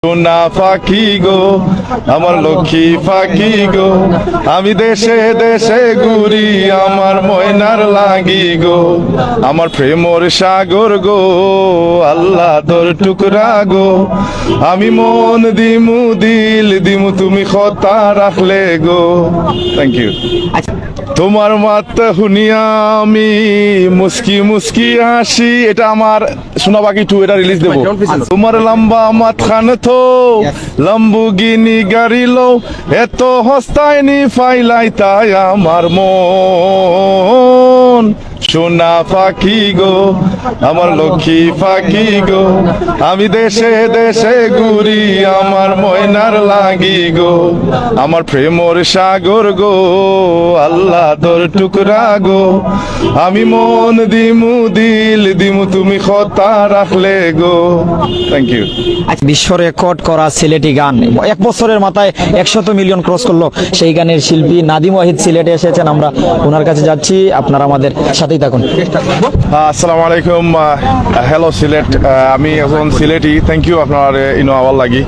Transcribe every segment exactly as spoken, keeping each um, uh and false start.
সোনা পাখি গো, আমার লক্ষ্মী পাখি গো, আমি দেশে দেশে ঘুরি আমার ময়নার লাগি গো। আমার প্রেমর সাগর গো, আল্লাহ দর টুকরা গো, আমি মন দিমু দিল দিমু তুমি কথা রাখলে গো। Thank you. তোমার মাত হুনিয়া আমি মুস্কি মুস্কি আসি, এটা আমার সোনা পাখি টু, এটা রিলিজ দেবো। তোমার লম্বা মাত খান তো, লম্বুগিনি গাড়ি লো, এত হস্তায়নি ফাইলাই তাই আমার মন। সোনা পাখি গো, আমার লক্ষ্মী পাখি গো, আমি দেশে দেশে ঘুরি আমার ময়নার লাগি গো। আমার প্রেমর সাগর গো, আল্লাহ দর টুকরা গো, আমি মন দিমু দিল দিমু তুমি কথা রাখলে গো। Thank you. আচ্ছা, বিশ্ব রেকর্ড করা সিলেটি গান এক বছরের মাথায় একশত মিলিয়ন ক্রস করলো, সেই গানের শিল্পী নাদিম ওয়াহিদ সিলেটে এসেছেন। আমরা ওনার কাছে যাচ্ছি, আপনারা আমাদের সাথেই থাকুন। আসসালামু আলাইকুম। হ্যালো সিলেট। আমি একজন সিলেটি। থ্যাংক ইউ আপনার ইনো আওয়ার লাগি।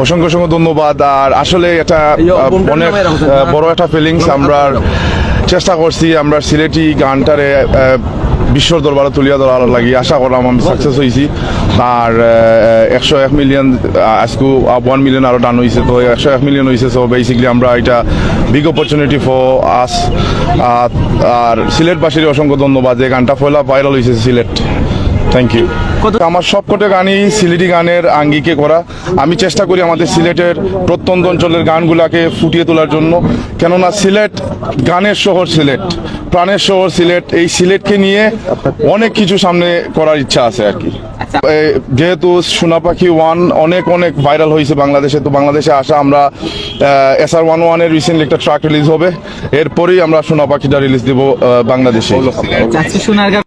অসংখ্য অসংখ্য ধন্যবাদ। আর আসলে এটা অনেক বড় একটা ফিলিংস। আমরা চেষ্টা করছি আমরা সিলেটি গানটারে বিশ্বর দরবারে তুলিয়া ধরার লাগি। আশা করলাম আমি সাকসেস হইছি। আর একশো এক মিলিয়ন, আজকে ওয়ান মিলিয়ন আরো ডান হইছে, তো একশো এক মিলিয়ন হইছে। সো বেসিক্যালি আমরা এটা বিগ অপরচুনিটি ফর আস। আর সিলেটবাসীর অসংখ্য ধন্যবাদ যে গানটা পয়লা ভাইরাল হইছে সিলেট। Thank you. আমার সবকটা গানই সিলেটি গানের আঙ্গিকে করা। আমি চেষ্টা করি আমাদের সিলেটের প্রত্যন্ত অঞ্চলের গানগুলাকে ফুটিয়ে তোলার জন্য, কেননা সিলেট গানের শহর সিলেট, প্রাণের শহর সিলেট। এই সিলেটকে নিয়ে অনেক কিছু সামনে করার ইচ্ছা আছে আর কি। যেহেতু সোনা পাখি ওয়ান অনেক অনেক ভাইরাল হয়েছে বাংলাদেশে, তো বাংলাদেশে আসা আমরা এস আর ওয়ান ওয়ানের রিসেন্টলি একটা ট্র্যাক রিলিজ হবে, এরপরেই আমরা সোনা পাখিটা রিলিজ দিব বাংলাদেশে। আজকে সোনার